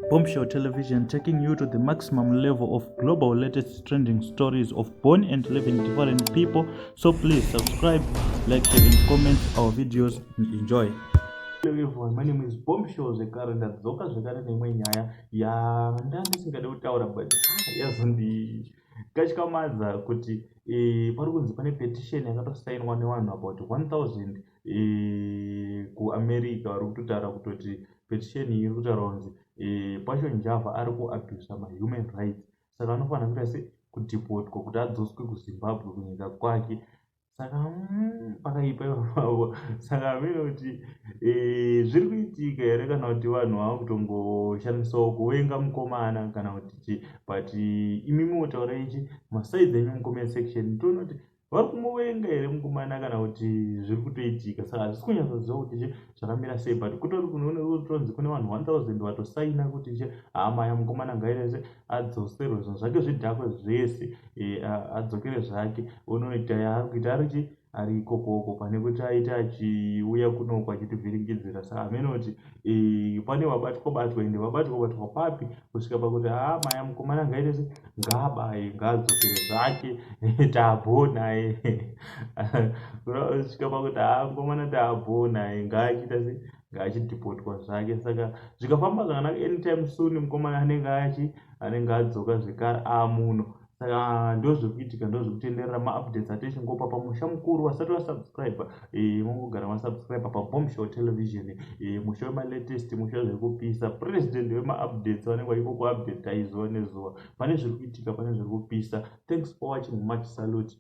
Bombshell Television, taking you to the maximum level of global latest trending stories of born and living different people. So please subscribe, like, share and comment our videos and enjoy. Hello everyone, my name is Bombshell zvekare. Ndadzoka zvekare neimwe nyaya yanda ndisingade kutaura, but yazondikatyamadza kuti pari kunzi pane petition yakatosainwa nevanhu about 1000 kuAmerica. Vari kutotaura kutoti petition iyi iri kutaura kunzi Passion Java ari kuabusa mahuman rights, saka anofanira kuita se kudhipotwa kuti adzoswe kuZimbabwe, kunyika kwake. Saka pakaipa ipapo. Saka hamene kuti zviri kuitika here kana kuti vanhu vava kutongoshandisawo kuvenga mukomana kana kuti chii, but imimiwo taurai chi masides enyu mucomment section, tione kuti vari kumuvenga here mukomana kana kuti zviri kutoitika. Saka hazvisi kunyatsoziva kuti chi zvakamira sei, but kutori kutonzi kune vanhu 1000 vatosaina kuti chi hamaya mukomana ngaite se adzoserwe zvinhu zvake zvidhakwe zvese, adzokere zvake unoita yaari kuita ari chi ari ikokoko, pane kuti aite achiuya kunoko achitivhiringidzira. Saka hamene kuti pane vabatwa batwa, ende vabatwa batwa papi kusvika pakuti haa maya mukomana ngaite se ngaabaye, ngaadzokere zvake, tabhonaye, kusvika pakuti haa mukomana tabhonaye, ngaachiita se ngaachidhipotwa zvake. Saka zvikafamba zvakanaka, anytime soon mukomana anenge adzoka zvekare amuno. Saka ndozvekuitika, ndozvekutenderera, maupdates atichingopa pamusha mukuru. Vasati vasubscribe, mongogara masubscribe paBombshell Television, musha wemalatest, musha wezvekupisa, president wemaupdates. Vanenge vachikokuupdatai zuva nezuva pane zviri kuitika, pane zviri kupisa. Thanks for watching, much salute.